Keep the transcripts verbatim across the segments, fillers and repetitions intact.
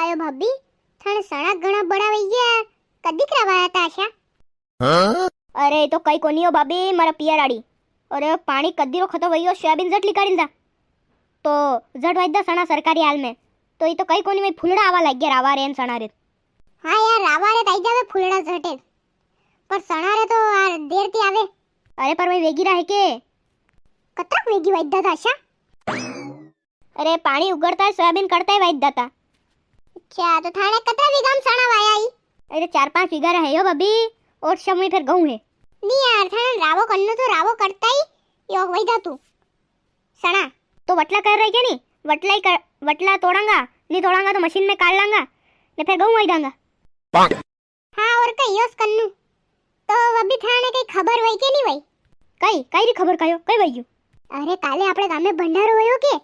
आयो भाभी, थाने सणा घणा बड़ा वई गया, कदी करवाया था आशा? हाँ? अरे, ई तो कई कोनी हो भाभी, मारा पियर आड़ी। अरे, पाणी कदी रो खतो वयो, सोयाबीन जट लिकाड़ी दा। तो जट वाई दा सणा सरकारी हाल में। तो ई तो कई कोनी, वई फुलड़ा आवा लाग गया, रावा रे न सणा रे। हाँ यार, रावा रे तो आई जावे फुलड़ा जटे। पर सणा रे तो यार देर ती आवे। अरे, पर वई वेगी रा है के? कतरा वेगी वाई दा था आशा? अरे, पाणी उगड़ता है, सोयाबीन कटता है, वाई दाता। अच्छा, तो थाने कतरा बीघा में सणा वाया ही? अरे, चार पांच बीघा रा है यो भाभी, और सब में फिर गहूं है। नी यार, थाने रावो करनो तो रावो करता ही, यो वाई दा तू। सणा। तो वटला कर रही के नी? वटला ही कर, वटला तोड़ांगा, नी तोड़ांगा तो मशीन में काट लांगा, ने फिर गहूं वाई दांगा। हाँ, और कई योस कन्नू। तो अभी थाने कई खबर वई के नी वई? कई, कई री खबर कायो, कई वई गयो? अरे, काले आपणे गामे भंडारो वयो के?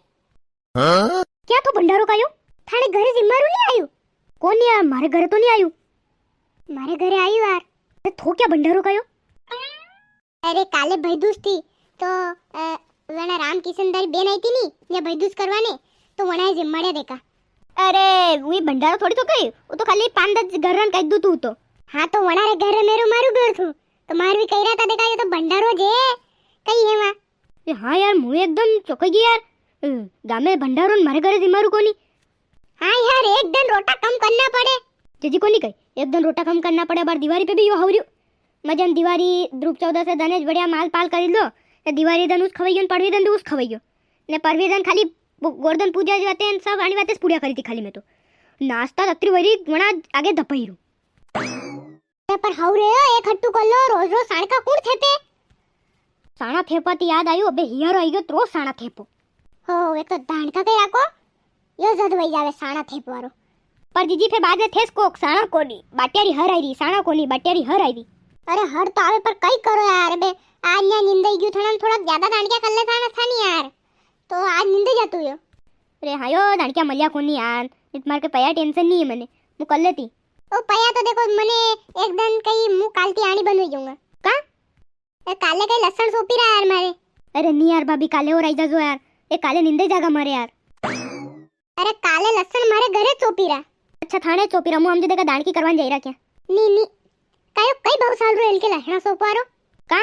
हाँ? क्या तो भंडारो कायो? थाने घरे जिम्मारू नी आयु? कोनी यार, मारे घरे तो नी आयु। मारे घरे आयु यार। अरे, थो क्या भंडारो कायो? अरे, काले भईदूज थी, तो, अ, वणा रामकिशन दारी बेन आई थी नी, या भईदूज करवाने, तो वणा जिम्माड़िया देखा। अरे, वी भंडारो थोड़ी तो कई, वो तो खाली पांच दस घर रन कह दू तू तो। हाँ, तो वणा रे घर मेरो मारू घर थू, तो मार भी कह रहा था, देखा, ये तो भंडारो जे, कई है वहाँ। ए, हाँ यार, मुँह एकदम चौंक गई यार। अ, गामे भंडारो न मारे घरे जिम्मारू कोनी। हाँ यार, एक दन रोटा कम करना पड़े। जीजी कोनी कही, एक दन रोटा कम करना पड़े, बार दिवारी पे भी यो हवरियो। मजन दिवारी, रूप चौदस दने ज बढ़िया माल पाल करी लो। ने दिवारी दन उस खवाइयो, ने पड़वी दन तो उस खवाइयो। ने पड़वी दन खाली गो-, गोवर्धन पूजा जी वाते सब आनी वाते पूड़िया करी थी खाली मैं तो। नाश्ता तत्री वरी वणा आगे धपाई रू। अरे पर हाउ रे, एक हट्टू कर लो, रोज रोज साणका कुण थेपे? साणा थेपा ती याद आयु, अबे हियारो आई गयो, तो रोज साणा थेपो। हो, वे तो दाणका के राखो, यो जद वही जावे साणा थेप वारो। पर जीजी फिर बाद में थेस कोक, साणा कोनी, बाटियारी हर आई री, साणा कोनी, बाटियारी हर आई री। अरे हर तो आवे, पर कई करो यार, अबे आज न्या निंदाई गयू थाना, थोड़ा ज्यादा दाणकिया कर ले थाना था नी यार, तो आज निंदे जातू यो। अरे हाँ यो, दाणकिया मलिया कोनी यार, नी तो मारे के पया टेंशन नी है मने, मु कर लेती। ओ पया तो देखो, मने एक दन कई मु काल ती आणी बन हुई जाऊंगा। का? ए, काले कई लसण सोपी रहा यार मारे। अरे नी यार भाभी, काले और आई जाजो यार। ए, काले निंदे जागा मारे यार। अरे काले लसण मारे घरे चोपी रहा। अच्छा, थाने चोपी रहा, मु हमजे देखा दाणकी करवान जाई रहा क्या? नी, नी। कायो कई भाव साल रो एलके लसणा सोपवा रो? का?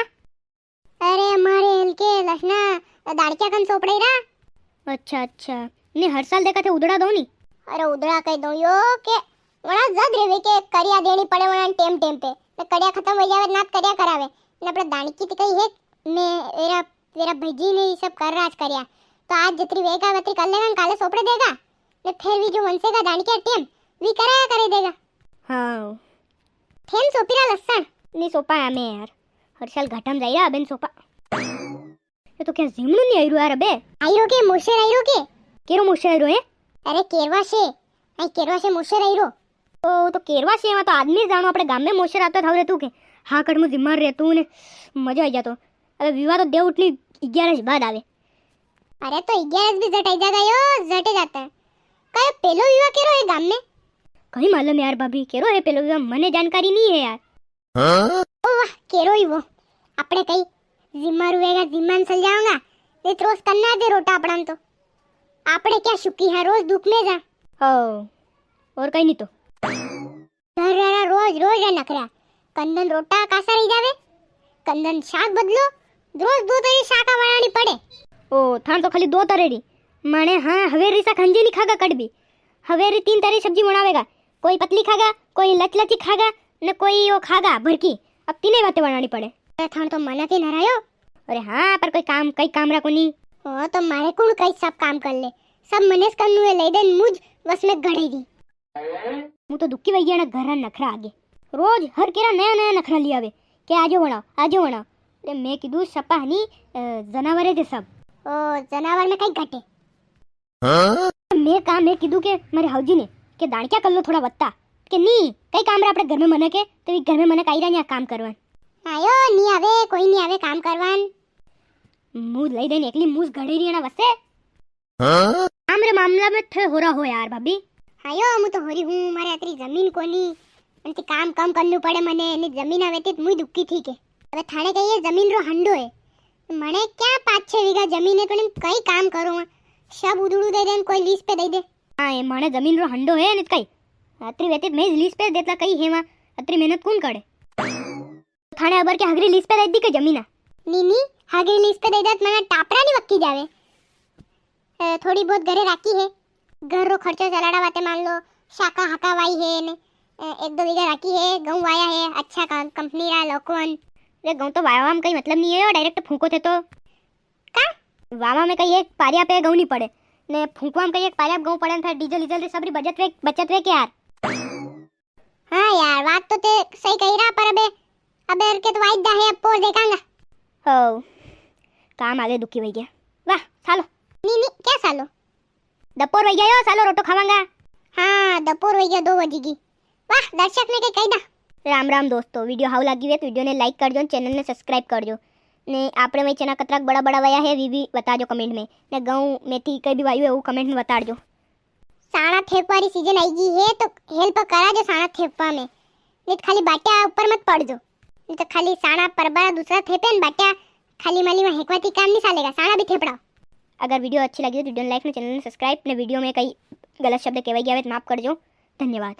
अरे मारे एलके लसणा दाणकिया कन सोपड़े रहा। अच्छा, अच्छा। ने हर साल देखा थे उदड़ा दो नी। अरे उदड़ा कई दो यो के वणा जद रेवे के करिया देणी पड़े वणा टेम टेम पे। ने करिया खत्म हो जावे, नात करिया करावे। ने अपने दाणकी ते कई है, ने एरा, एरा भजी ने ये सब कर राज करिया। तो आज जितरी वेगा वतरी कर लेगा, काले सोपड़े देगा। ने फिर भी जो वंसेगा दाणकिया टेम, वी कराया करे देगा। हाँ। थेन सोपी रा लसण। नी सोपा है हमें यार। हर साल घाटा में जाई रहा, अबे नी सोपा। ये तो क्या जीमणू नी आई रो यार अबे? आई रो के, मोशर आई रो के? केरो मोशर आई रो है? अरे केरवा से, आई केरवा से मोशर आई रो। तो, तो केरवा से, वहाँ तो आदमी जाणो, अपने गाम में मोशर आता था रे तू के। हाँ, कट मु जिम्मा रे तू ने, मजा आ गया तो। अबे विवाह तो देव उठनी ग्यारह बाद आवे। अरे तो ग्यारह भी जट आई जागा यो, जटे जाता है। कयो पेलो विवाह केरो है गाम में? कई मालूम यार भाभी, केरो है पेलो विवाह, मने जानकारी नी है यार। हाँ? ओ वाह, केरो ही वो। आपणे कई जिम्मा रुएगा, जिम्मा में चल जाऊंगा। ने तो रोज करना दे रोटा आपणा तो। आपणे क्या सुखी है, रोज दुख में जा। हो, और कई नी तो। घर रा रोज, रोज रा नखरा। कंदन रोटा कासा रही जावे, कंदन शाक बदलो, रोज दो तरी शाका बनानी पड़े। ओ, थान तो खाली दो तरे री। माने हाँ, हवेर री शाक हंजे नी खागा कड़बी। हवेर री तीन तरी सब्जी बनावेगा। कोई पतली खागा, कोई लचलची खागा, ने कोई वो खागा भरकी। अब तीने बातें बनानी पड़े। अरे थान तो मनक ही नरायो। अरे हाँ, पर कोई काम, कई काम रा कोनी। ओ तो मारे कुण कई सब काम कर ले, सब मनेस करनु है, लई देन मुझ वस में गड़ेगी। मु तो दुखी वई गया ना घर रा नखरा आगे। रोज हर केरा नया नया नखरा ले आवे के आजो बनाओ, आजो बनाओ। अरे मैं कीधु सपा हनी, अ, जनावर है जे सब। ओ, जनावर में कई घटे। हाँ? मैं कहा, मैं कीधु के मारे हाउजी ने के दाणकिया कर लो थोड़ा वत्ता। के नी, कई काम रा आपणे घर में मनक है, तो ई घर में मनक आई रहा नी काम करवान। आयो, नी आवे, कोई नी आवे काम करवान। मुझ लई देन एकली मुझ गड़े रही है ना वसे। हाँ? काम रे मामला में थे होरा हो यार भाभी। हाँ यो, मु तो होरी हूँ, मारे अतरी जमीन कोनी। अन ती काम कम करनु पड़े मने, ने जमीन आवे ती मुई दुखी थी के। अबे थाने कहिए जमीन रो हंडो है। मने क्या पाँच छह बीघा जमीन है, तो इनमें कई काम करो हाँ। सब उदड़ू दे दे, कोई लीज पे दे दे। हाँ, ये माने जमीन रो हंडो है, नित कई। अतरी वेती में लीज पे देतला कई है वां, अतरी मेहनत कौन करे? थाने अबर के हगरी लीज पे दे दी के जमीन है? नी, नी, हगरी लीज पे दे देत मने टापरा नी वक्की जावे। अ, थोड़ी बहुत घरे राखी है, घर रो खर्चो चलाड़ा वाते मान लो, शाका हाका वाई है ने, अ, एक दो बीघा राखी है, गहूं वाया है, अच्छा का-, कंपनी रा लोकवन। रे, गहूं तो वावा में कई मतलब नी है, direct फूंको थे तो। का? वावा में कई एक पारिया पे गहूं नी पड़े, ने फूंकवा में कई एक पारिया पे गहूं पड़े, ने फिर डीजल, डीजल रे सबरी बचत वे, बचत वे के यार। हाँ यार, बात तो ते सही कही रहा, पर अबे, अबे अर के तो वाइदा है, अब पोर देखांगा। हो, काम आगे दुखी वई गया। वाह, सालो। नी, नी, क्या सालो? दपोर वई गया यो, सालो रोटो खावांगा। हाँ, दपोर वई गया, दो बजी गई। वाह, दर्शक ने के कही दा। राम राम दोस्तों, video हाउ लागी वे तो video ने like कर जो, channel ने subscribe कर जो। ने आपरे में चना कतराक बड़ा बड़ा वया है, वी भी बता जो comment में। ने गहूं, मेथी कई भी वायु है, वो comment में बता जो। साणा थेपवा री season आई गई है, तो help करा जो साणा थेपवा में, नी तो खाली बाट्या ऊपर मत पड़ जो, नी तो खाली साणा परबारा दूसरा थेपे न बाट्या खाली माली में हेकवाती काम नी सालेगा, साणा भी थेपड़ा। अगर video अच्छी लगी हो तो video ने like ने channel ने subscribe ने video में कई गलत शब्द कहवाई गया हो तो माफ कर जो। धन्यवाद।